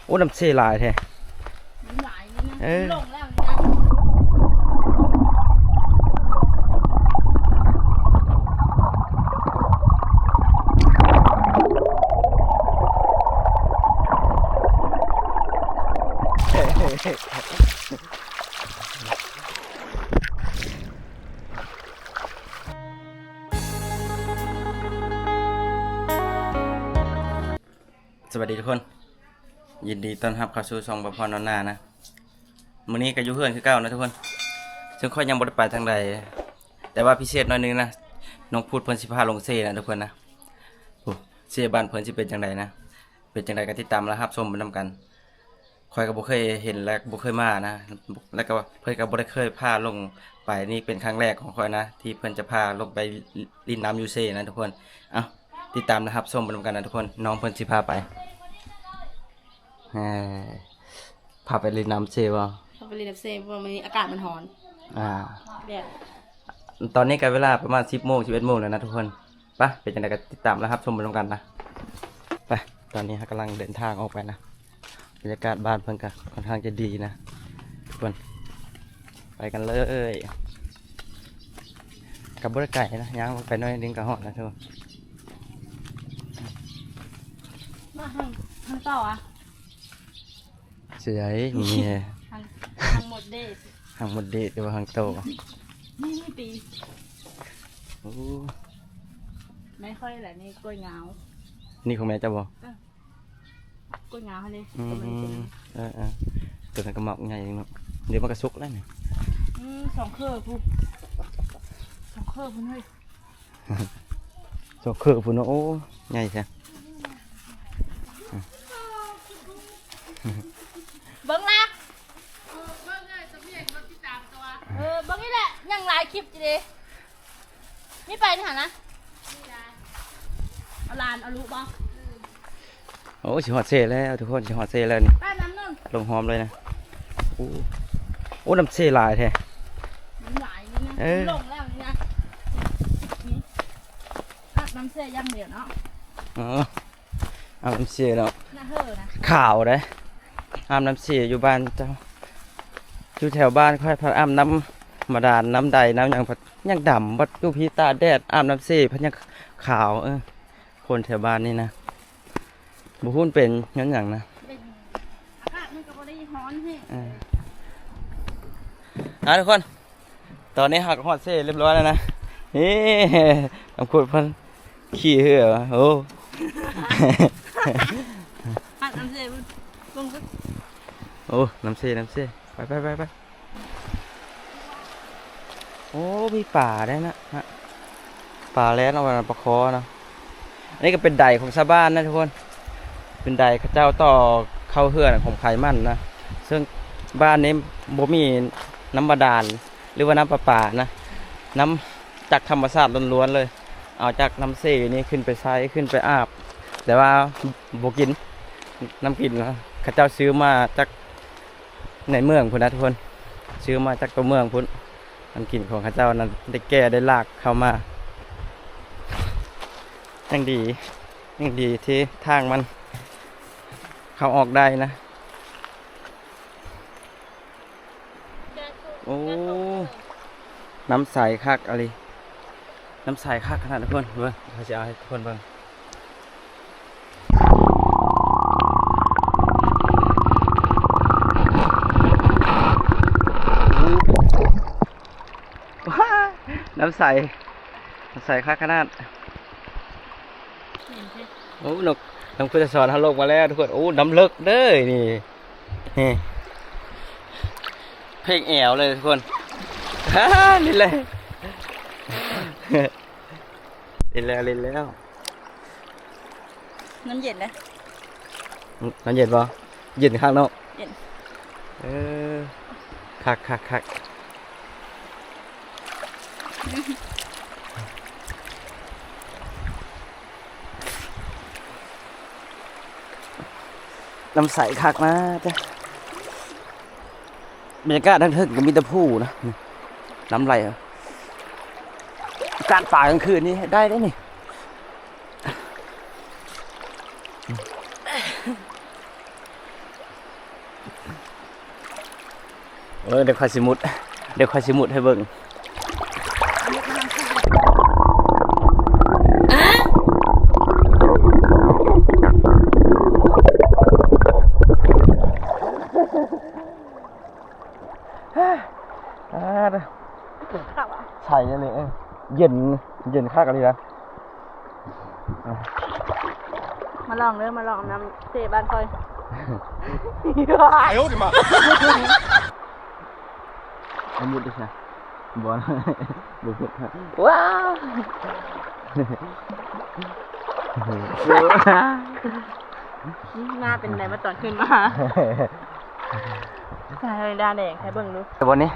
ໂອ້ ນ້ຳເຊຫຼາຍແທ້ ມັນຫຼາຍນີ້ນະ ເອີ ມັນລົງແລ້ວນີ້ນະ. ສະບາຍດີທຸກຄົນ ຍິນດີຕ້ອນຮັບເຂົ້າສູ່ຊ່ອງບ່າວພອນນອນນານະ. ມື້ນີ້ກໍຢູ່ເຮືອນຄືເກົ່ານະທຸກຄົນ ເຊິ່ງຂ້ອຍຍັງບໍ່ໄດ້ໄປທາງໃດ ແຕ່ວ່າພິເສດໜ້ອຍໜຶ່ງນະ ນ້ອງພຸດເພິ່ນຊິພາລົງເຊນະທຸກຄົນນະ. ໂອ້ ເຊບ້ານເພິ່ນຊິເປັນຈັ່ງໃດນະ ເປັນຈັ່ງໃດກໍຕິດຕາມ ແລະ ຮັບຊົມໄປນຳກັນ. ຂ້ອຍກໍບໍ່ເຄີຍເຫັນ ແລະ ບໍ່ເຄີຍມານະ ແລ້ວກໍເພິ່ນກໍບໍ່ໄດ້ເຄີຍພາລົງໄປ ນີ້ເປັນຄັ້ງແລກຂອງຂ້ອຍນະ ທີ່ເພິ່ນຈະພາລົງໄປຫຼິ້ນນ້ຳຢູ່ເຊນະທຸກຄົນ. ເອົ້າ ຕິດຕາມ ແລະ ຮັບຊົມໄປນຳກັນນະທຸກຄົນ ນ້ອງເພິ່ນຊິພາໄປ ເອີ ພາໄປຫຼິ້ນນ້ຳເຊບໍ່? ພາໄປຫຼິ້ນນ້ຳເຊ ເພາະວ່າມື້ນີ້ອາກາດມັນຮ້ອນ ອ່າ ແດດ. ຕອນນີ້ກໍເວລາປະມານສິບໂມງ ສິບເອັດໂມງແລ້ວນະທຸກຄົນ. ໄປ ເປັນຈັ່ງໃດກໍຕິດຕາມ ແລະ ຮັບຊົມໄປນຳກັນນະ. ໄປ ຕອນນີ້ເຮົາກຳລັງເດີນທາງອອກໄປນະ ບັນຍາກາດບ້ານເພິ່ນກໍຄ່ອນຂ້າງຈະດີນະທຸກຄົນ. ໄປກັນເລີຍ ກໍບໍ່ໄດ້ໄກນະ ຍ່າງລົງໄປໜ້ອຍໜຶ່ງກໍຮອດແລ້ວທຸກຄົນ. ມາທາງ ທາງເກົ່າອະ ເສຍໃດມີ ຫາງ ຫາງໝົດເດດ ຫາງໝົດເດດ ແຕ່ວ່າຫາງໂຕ ນີ້ ນີ້ປີ ໂອ້ ແມ່ຂ້ອຍແຫຼະ ນີ້ກ້ວຍງາວ ນີ້ຂອງແມ່ເຈົ້າບໍ່? ເອີ ກ້ວຍງາວຫັ້ນເດ້ ອືມ ເອີໆ ຕົວນັ້ນກໍໝາກໃຫຍ່ເນາະ ດຽວມັນກໍສຸກແລ້ວນີ້ ອືມ ສອງເຄືພຸ້ນ ສອງເຄືພຸ້ນເຮີ້ຍ. ສອງເຄືພຸ້ນເນາະ ໂອ້ ໃຫຍ່ແທ້ ເບິ່ງລະ ເອີ ເບິ່ງນີ້ແຫຼະ ຍັງຫຼາຍຄລິບຢູ່ເດ້ ມີໄປນີ້ຫັ້ນນະ ເອົາຫຼານເອົາລູກບໍ່? ໂອ້ ຊິຮອດເຊແລ້ວທຸກຄົນ ຊິຮອດເຊແລ້ວນີ້ ປ້ານ້ຳນົນ ລົງຫອມເລີຍນະ. ໂອ້ ໂອ້ ນ້ຳເຊຫຼາຍແທ້ ມັນຫຼາຍນີ້ນະ ເອີ ມັນລົງແລ້ວນີ້ນະ ອືມ ອາບນ້ຳເຊຢ່າງດຽວເນາະ ອໍ ອາບນ້ຳເຊເນາະ ໜ້າເຫີນະ ຂາວເດ້ ອາບນ້ຳເຊຢູ່ບ້ານເຈົ້າ ຢູ່ແຖວບ້ານຂ້ອຍພັດອາບນ້ຳບາດານ ນ້ຳໃດ ນ້ຳຫຍັງພັດຍັງດຳ ບັດຢູ່ພີ້ຕາກແດດ ອາບນ້ຳເຊພັດຍັງຂາວ ເອີ ຄົນແຖວບ້ານນີ້ນະ ບໍ່ຮູ້ເປັນຍ້ອນຫຍັງນະ ເປັນ ອາກາດມັນກໍບໍ່ໄດ້ຮ້ອນແຮງ ເອີ ອ່າ ທຸກຄົນ ຕອນນີ້ເຮົາກໍຮອດເຊຮຽບຮ້ອຍແລ້ວນະ ນີ້ ນ້ອງພຸດເພິ່ນຂີ່ເຮືອ ໂອ້ ອາບນ້ຳເຊເບິ່ງ ໂອ້ ນ້ຳເຊ ນ້ຳເຊ ໄປໆໆໆ. ໂອ້ ມີປາໄດ້ນະ ປາແລ້ວເນາະ ປາຄໍເນາະ ອັນນີ້ກໍເປັນໄດຂອງຊາວບ້ານນະທຸກຄົນ ເປັນໄດເຂົາເຈົ້າຕໍ່ເຂົ້າເຮືອນຂອງໃຜມັນນະ ເຊິ່ງບ້ານນີ້ບໍ່ມີນ້ຳບາດານ ຫຼືວ່ານ້ຳປະປານະ ນ້ຳຈາກທຳມະຊາດລ້ວນໆເລີຍ ເອົາຈາກນ້ຳເຊນີ້ຂຶ້ນໄປໃຊ້ ຂຶ້ນໄປອາບ ແຕ່ວ່າບໍ່ກິນ ນ້ຳກິນນະ ເຂົາເຈົ້າຊື້ມາຈາກ ໃນເມືອງພຸ້ນນະທຸກຄົນ ຊື້ມາຈາກຕົວເມືອງພຸ້ນ ອັນກິນຂອງເຂົາເຈົ້ານັ້ນ ໄດ້ແກ່ໄດ້ລາກເຂົ້າມາ ຍັງດີ ຍັງດີທີ່ທາງມັນເຂົ້າອອກໄດ້ນະ ໂອ້ ນ້ຳໃສຄັກອີ່ຫຼີ ນ້ຳໃສຄັກຂະໜາດ ທຸກຄົນ ເບິ່ງ ຂ້ອຍຊິເອົາໃຫ້ທຸກຄົນເບິ່ງ ນ້ຳໃສ ນ້ຳໃສຄັກຂະໜາດ ໂອ້ ນ້ອງ ນ້ອງພຸດທະສອນເຮົາລົງມາແລ້ວທຸກຄົນ ໂອ້ ນ້ຳເລິກເດີ້ນີ້ ນີ້ ເພງແອວເລີຍທຸກຄົນ ຫຼິ້ນແລ້ວ ຫຼິ້ນແລ້ວ ຫຼິ້ນແລ້ວ ນ້ຳເຢັນເດ້ ນ້ຳເຢັນບໍ່? ເຢັນຄັກເນາະ ເຢັນ ເອີ ຄັກໆໆ ນ້ຳໃສຄັກນະ ບັນຍາກາດທາງເທິງກໍມີແຕ່ພູນະ ນ້ຳໄຫຼ ການປາກາງຄືນນີ້ໄດ້ເດ້ນີ້. ເອີ ດຽວຂ້ອຍຊິມຸດ ດຽວຂ້ອຍຊິມຸດໃຫ້ເບິ່ງ. ອ່າ ໃສເລີຍ ເອີ ເຢັນ ເຢັນຄັກອີ່ຫຼີນະ. ມາລອງເດີ ມາລອງນ້ຳເຊບ້ານຂ້ອຍ. ເອົາມຸດເດ້ຊະ. ບໍ່ ບໍ່ມຸດ. ວ້າວ ໜ້າເປັນໃດມາຕອນຂຶ້ນມາ. ໃສ່ດາແດງໃຫ້ເບິ່ງດູ. ແຕ່ບ່ອນນີ້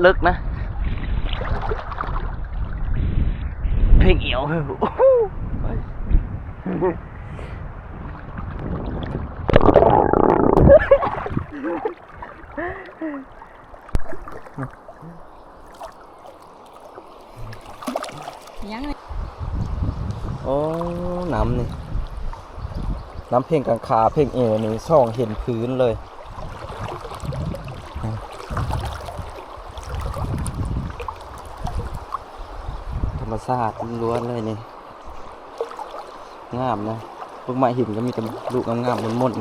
ເລິກນະ ເພງອຽວ. ຍັງ ໂອ້ ນ້ຳນີ້ ນ້ຳເພງກາງຂາ ເພງເອວນີ້ ສ່ອງເຫັນພື້ນເລີຍ. ທຳມະຊາດລ້ວນໆເລີຍນີ້. ງາມນະ ເບິ່ງ ໄມ້ຫີນກໍມີແຕ່ລູກງາມໆ ມົນໆ.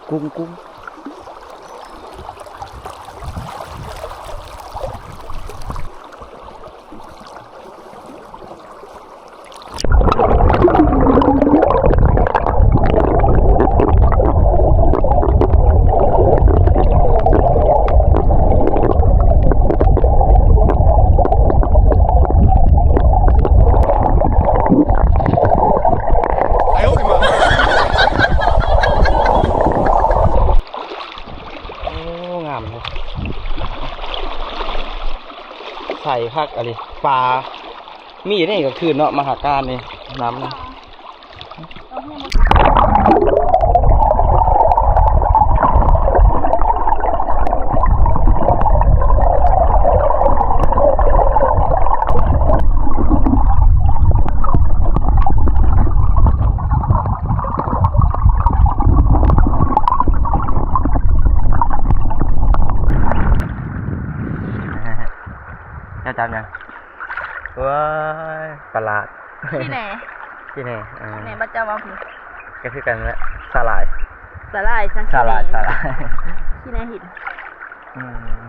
ກຸ້ງໆ. ໂອ້ ງາມເນາະ ໃສຄັກອີ່ຫຼີ. ປາມີຢູ່ໃນກາງຄືນເນາະ ມະຫາການນີ້ ນ້ຳ. ເຈົ້າຈັບຫຍັງ? ວ້າຍ ປາຫຼາດ. ຂີ້ແໜ ຂີ້ແໜ ເອີ ຂີ້ແໜ ບັດເຈົ້າວ່າ ກໍຄືກັນແຫຼະ ສາຫຼ່າຍ ສາຫຼ່າຍ ສາຫຼ່າຍ ສາຫຼ່າຍ ຂີ້ແໜຫີນ. ອືມ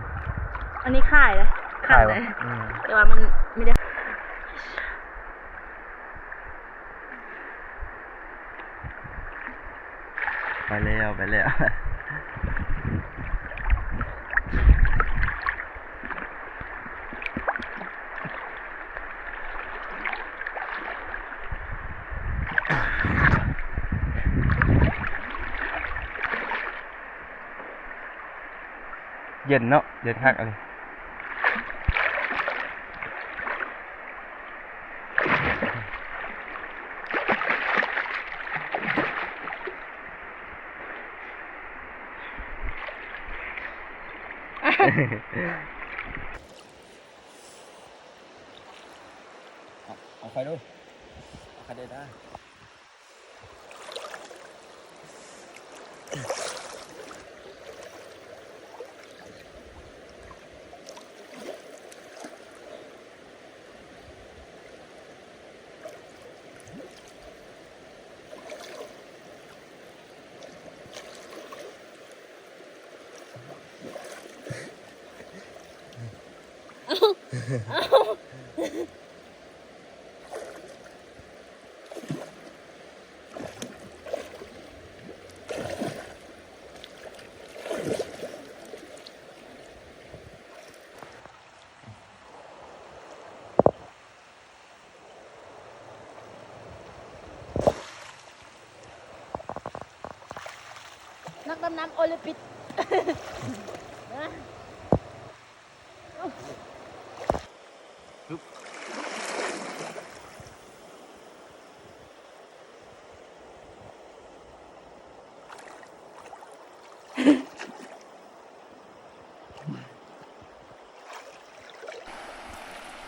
ອັນນີ້ຂາຍເດ້ ຂາຍ ຂາຍບໍ່? ອືມ ແຕ່ວ່າມັນມີແຕ່ ໄປແລ້ວ ໄປແລ້ວ. ເຢັນເນາະ ເຢັນຄັກອັນນີ້. ເອົາ ເອົາໄຟດູ ເອົາໄຟເດີດາ. ນັກດຳນ້ຳໂອລິມປິກ. ໂ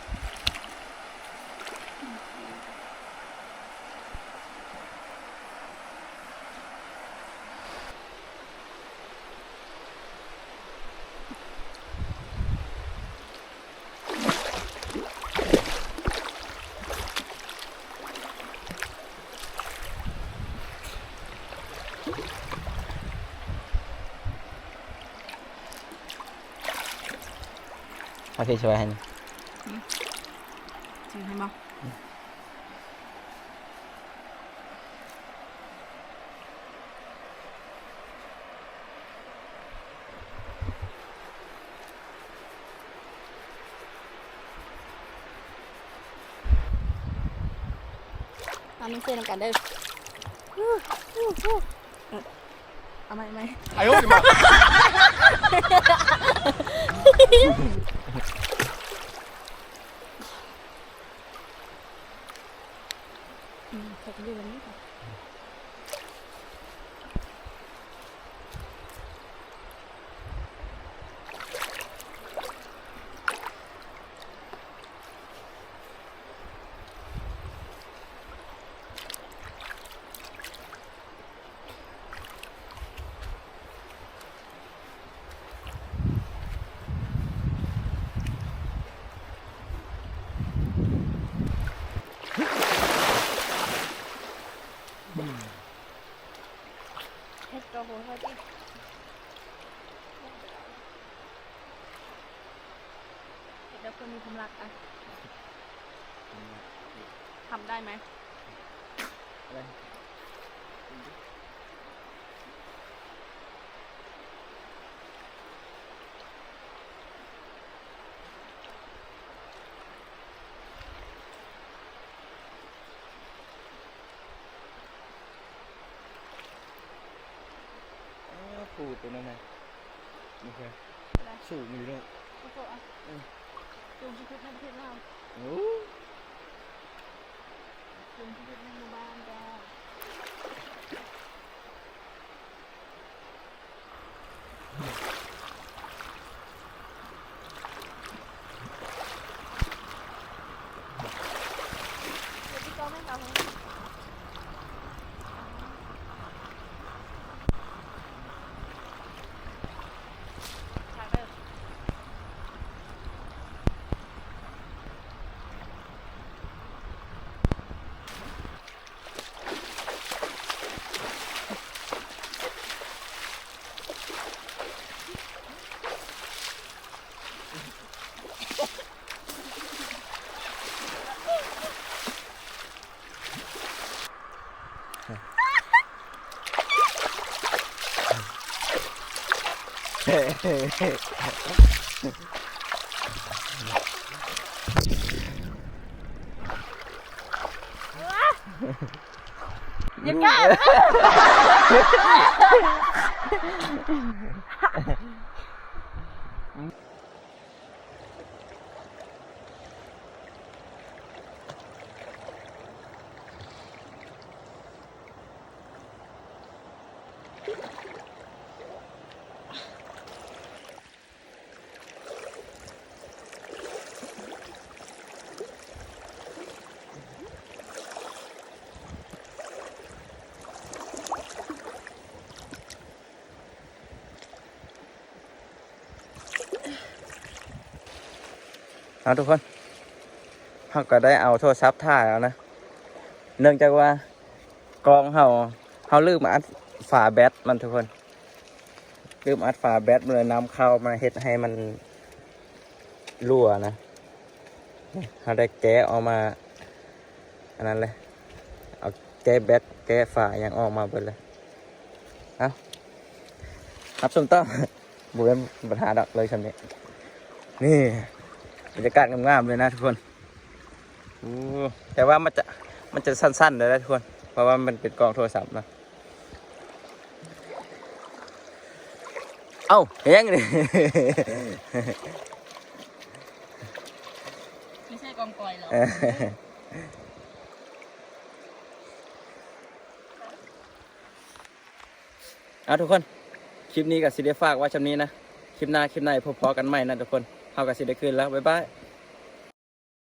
ເອົາເທຊ່ອຍໃຫ້ນີ້ ອືມ ຊິໃຫ້ບໍ່? ເອົາ ມາເຊັນນຳກັນເດີ. ເອົາໃໝ່ ເອົາໃໝ່. ອືມ ເຂົາກໍຢູ່ແບບນີ້. ເຮັດກະໂຫ ເຮົາຕິ ເຮັດແລ້ວເພື່ອມີຄວາມລັກອະ ທຳໄດ້ໄໝ? ອ້າວ ພູໂຕນັ້ນນະ ນີ້ຄື ສູງຢູ່ເນາະ ໂອ້ໂຫ ອະ ເອີ ສູງທີ່ສຸດໃນປະເທດລາວ ໂອ້ ສູງທີ່ສຸດໃນໝູ່ບ້ານຈ້າ. ຢ່າກ້າ. ເອົາ ທຸກຄົນ ເຮົາກໍໄດ້ເອົາໂທລະສັບຖ່າຍເອົານະ ເນື່ອງຈາກວ່າ ກ້ອງເຮົາ ເຮົາລືມອັດຝາແບັດມັນ ທຸກຄົນ ລືມອັດຝາແບັດ ມັນເລີຍນຳເຂົ້າມາເຮັດໃຫ້ມັນຮົ່ວນະ. ເຮົາໄດ້ແກະອອກມາ ອັນນັ້ນເລີຍ ເອົາແກະແບັດ ແກະຝາຫຍັງອອກມາເບິດເລີຍ. ເອົາ ຮັບຊົມຕໍ່ ບໍ່ເປັນບັນຫາດອກ ເລີຍຊ່ຳນີ້. ນີ້ ບັນຍາກາດງາມໆເລີຍນະ ທຸກຄົນ. ໂອ້ ແຕ່ວ່າມັນຈະ ມັນຈະສັ້ນໆເດີທຸກຄົນ ເພາະວ່າມັນເປັນກ້ອງໂທລະສັບເນາະ. ເອົ້າ ເຮັດຫຍັງນີ້? ບໍ່ໃຊ່ກ້ອງກ່ອຍເນາະ. ເອົາ ທຸກຄົນ ຄລິບນີ້ກໍຊິໄດ້ຝາກໄວ້ຊ່ຳນີ້ນະ. ຄລິບໜ້າ ຄລິບໃນ ພົບພໍ້ກັນໃໝ່ນະ ທຸກຄົນ. ເຮົາກໍຊິໄດ້ຄືນແລ້ວ. ບາຍບາຍ.